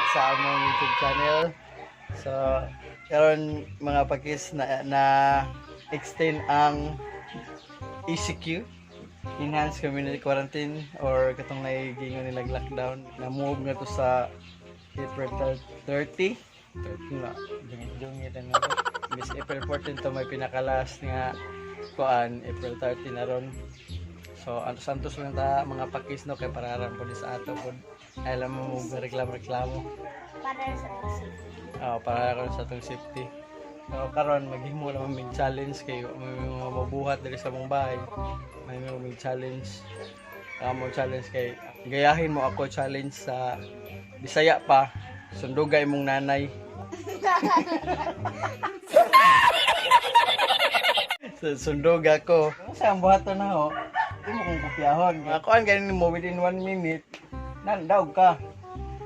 back sa among YouTube channel. So, karon, mga pakis, na extend ang ECQ, Enhanced Community Quarantine, or katong naigingon nilang lockdown, na move nga to sa April 30. 30 na, jungit-jungit na to. Miss April 14 to may pinaka-last nga kuan, April 30 na ron. So, antos-antos lang ta, mga pakis, no, kay pararan po ni sa ato po. Ay, alam mo, reklamo-reklamo. Para sa safety. Oh, para karon sa atong safety. So, karon maghimo lang mig challenge kay may mga mabuhat diri sa mong bahay. May mga mig challenge. Ang mo challenge kay gayahin mo ako challenge sa Bisaya pa, sunduga imong nanay. So, sunduga ko. Sa ang buhaton na ho, di mo kong kopyahon. Kuan ganin mo within 1 minute, nandaw ka.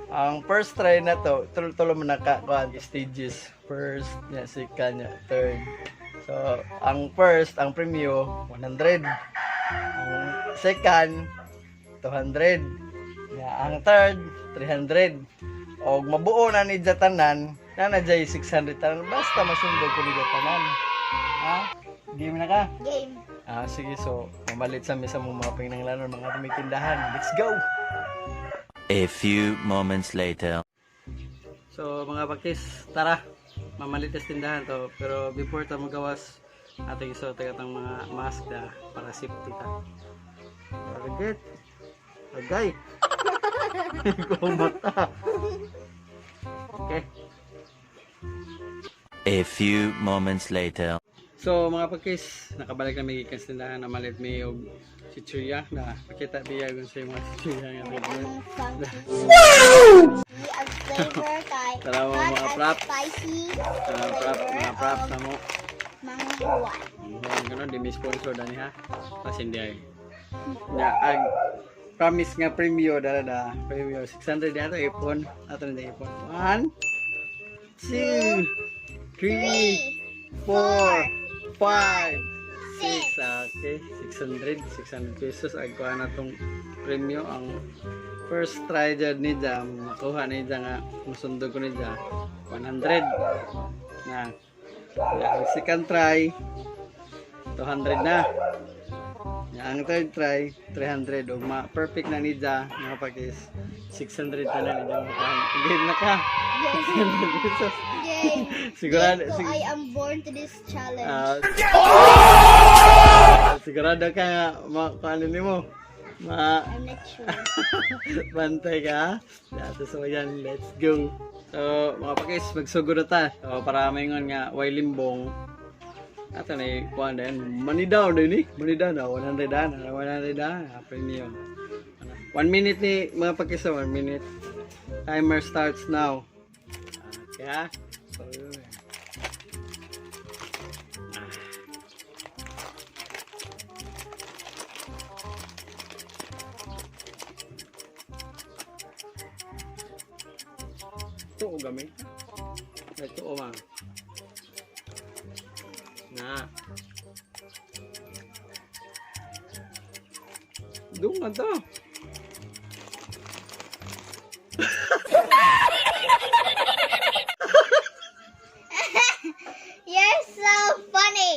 Ang first try na to, tulo-tulo man naka kuan stages. First, nya, second, nya, third. So, ang first, ang premyo, 100. Ang second, 200. Nya, ang third, 300. Og mabuo na ni tanan, na na 600 tanan. Basta masundog ko ni tanan. Ha? Game na ka? Game. Ah, sige, so mamalit sa mi sa mga panginahanglanon, mga tumitindahan. Let's go! A few moments later. So mga pakis, tara. Mamalit sa tindahan to. Pero before ta magawas, ating isuot atong mga mask na para safety ta. Target. Agay. Kumata. Okay. A few moments later. So mga pakis, nakabalik na may gikan sa tindahan, namalit mi og chichirya na pakita biya kung sa mga chichirya nga Ang funky. Wow! Ang flavor kay Tara, hot mga and prop. spicy Prop, mga prop of na mo. manghuan. Ang ganun, di may sponsor dani ha. Pas hindi ay. Na, ag promise nga premyo dara da. Premyo 600 ato ipon. Ato na ipon. 1, 2, 3, 4, 5, 6. Okay, 600, 600 pesos ag kuha na tong premyo. Ang first try dyan ni Jam, makuha ni Jam nga masundog ko ni Jam 100 na. Ya, ang second try 200 na. Ya, ang third try 300 ug ma perfect na ni Ja, mga pakis, 600 na na ni Ja makuha. Game na ka? 600 pesos. Game. Sigurado Game ko, I am born to this challenge. Ah, sigurado ka nga ma kung ano nimo ma I'm not sure. Bantay ka. Dato, so yan, let's go. So, mga pakis, magsugod na ta. So, para maingon nga, way limbong. Ato na kuan din. Money down din eh. Money down na. 100 na. 100 na. Premium. 1 minute ni mga pakis, 1 minute. Timer starts now. Okay ha? So, yun. Ah. Tuo gamit. Ay, tuo man. Na. Dungan to. You're so funny.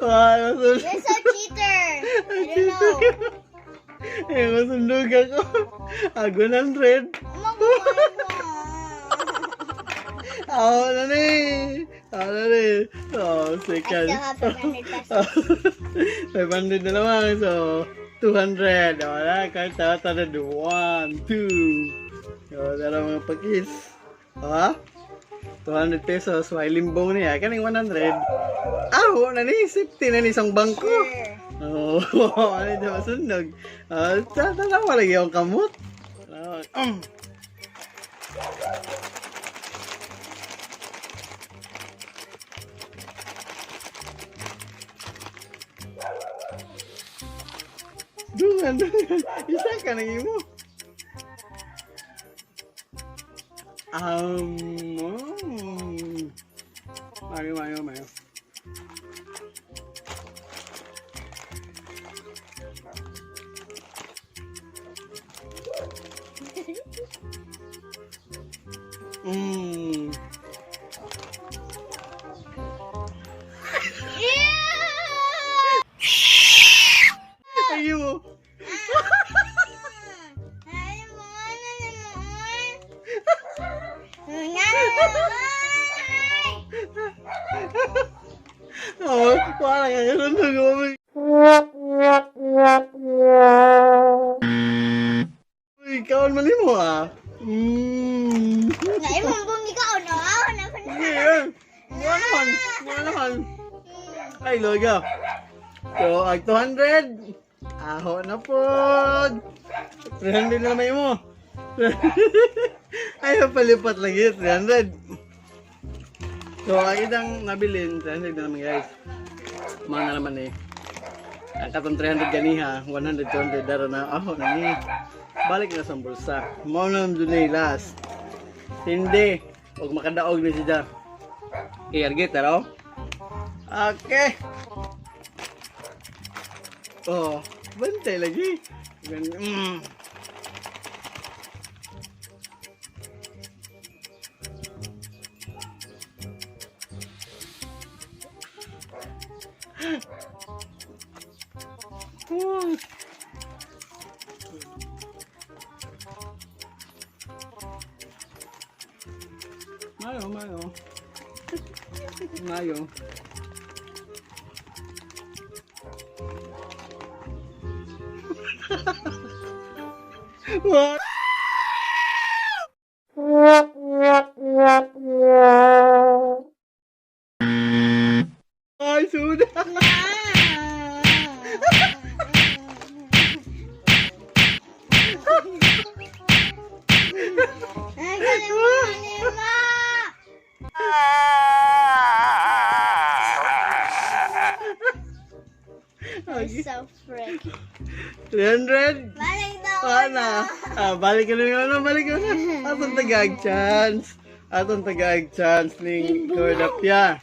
Ah, masun- You're so cheater. I don't know. Eh, masundog ako. Ag 100. Magbuhay mo. Ako na ni. Ako na ni. Oh, I second. still have 500 pesos. 500 na lamang. So, 200. Wala, kahit tata na 1, 2. So, tara mga pakis. Ha? 200 pesos. May limbong niya. Kaning 100. Ah, na ni. Safety na ni isang bangko. Sure. Oo, oh, ano ito masunog. Ah, tata wala yung kamot. Ah. Dungan, dungan. Isa ka nang imo. Um, Mayo, mayo, mayo. Gikaon man nimo ah. Nga imong bung ikaw no. Ako na pa na. Yeah. Wala naman. Wala naman. Ay, loga. So, ag 200. Aho na po. 300 na naman mo. Ay, palipat lagi. 300. So, ang idang nabilin, 300 na naman guys. Mga na naman eh. Ang katong 300 ganiha, 100, 200, daro na. Aho na ni. Balik na sa bulsa. Mao na naman dun eh, last. Hindi. Huwag makadaog ni siya. Okay, taro. Okay. Oh, bantay lagi. Mayo, mayo. Mayo. What? Ay, sudah. Ay, galing mo nimo. You're so freak. 300. Balik daw. Paano? Ah, balik ka na nga na, balik ka na. Atong tagag chance. Atong tagag chance ning Cordapia.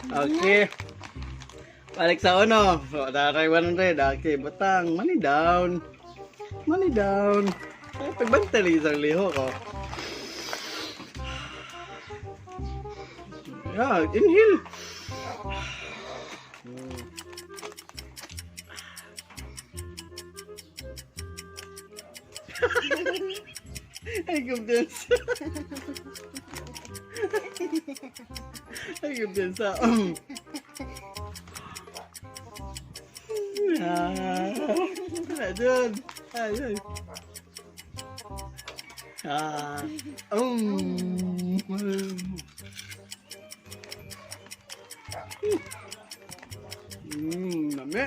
Okay. Balik sa uno. So, daray 100. Okay, butang. Money down. Money down. Ay, pagbantay lagi sa liho ko. Yeah, inhale. Ay, kumpiyansa. Ay, kumpiyansa. Ah, dun. Ay, ay. Ah. Lami.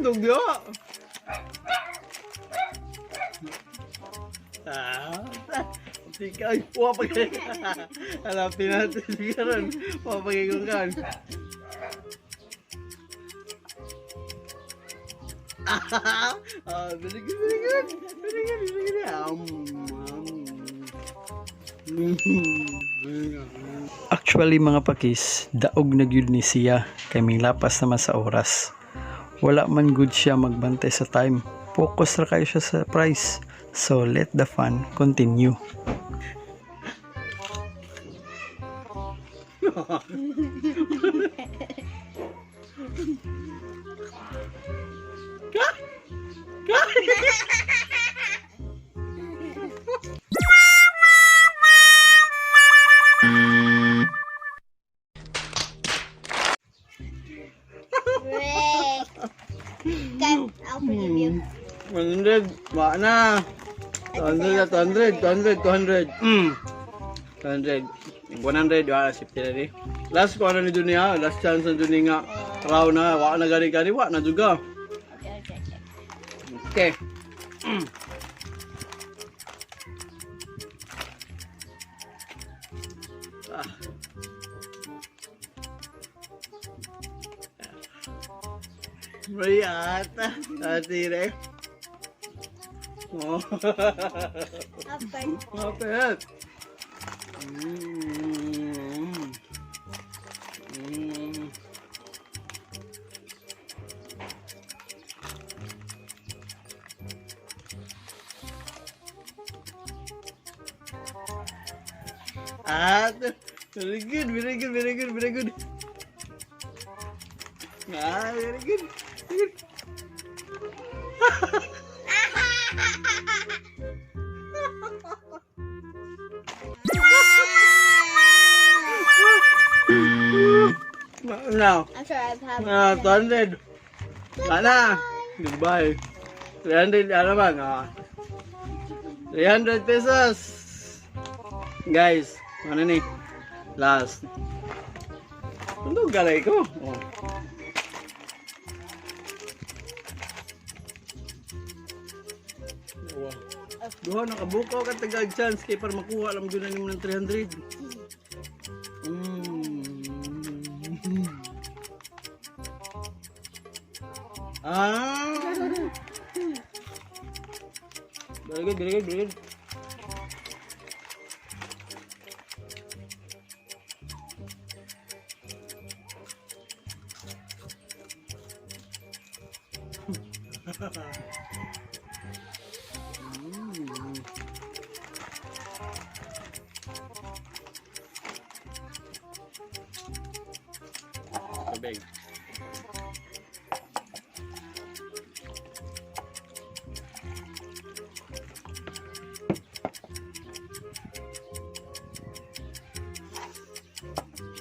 Dugyo. Ah, tika ay wa pa kay. Hanapin natin si karon. Wa pa kay kung kan. Ah, very good, very good. Very good, very good. Actually mga pakis, daog na gyud ni siya kay milapas naman sa oras. Wala man good siya magbantay sa time. Focus ra kayo siya sa price. So let the fun continue. Break. Okay, I'll forgive you. 100, wa na. 200, 200, 200, 200. 200. 100, wa na, safety na ni. Last ko ano ni dunia, last chance na dunia nga. Raw na, wa na gani gani, wa na juga. Okay. Okay. Ah. May ata. Ati re. Oh. Upper. Mapit. Ah, very good, very good, very good, very good. Ah, very good. Very good. No. I'm sorry, I've had. Ah, 200. Wala. Goodbye. 300, ano ba? Ah. 300 pesos. Guys, ano ni? Last. Ano galay ko? Oh. Wow. Duha na kabukaw ka tagag chance kay para makuha lang gyud na nimo ng 300. Ah. Very good, very good, very good. Tubig.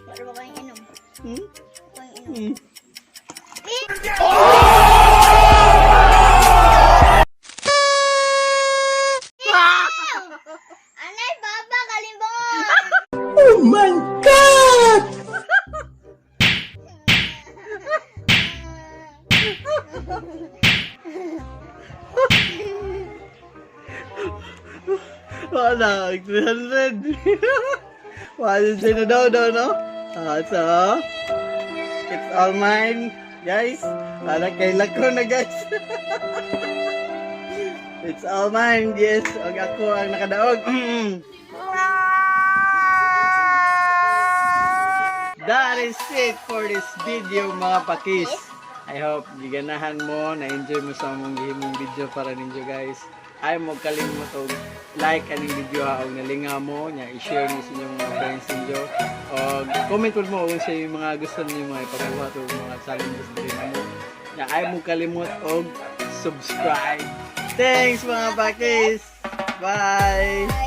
Wala ba kayong inom? Hmm? Kayong inom. Anay, baba, kalimbong! Oh my God! Wala, 300. Wala siya na daw, daw, no? Ah, so, it's all mine, guys. Para kay Lako na, guys. It's all mine, yes. Og ako ang nakadaog. That is it for this video, mga pakis. I hope giganahan mo, na-enjoy mo sa among gihimong video para ninyo, guys. Ay mo kalimot og like aning video ha, og nalinga mo nya i-share ni sa inyong mga friends ninyo. Og comment pud mo kung sa inyong mga gusto ninyo mga ipabuhat o mga challenges din mo. Nya ay mo kalimot og subscribe. Thanks, mga pakis. Bye.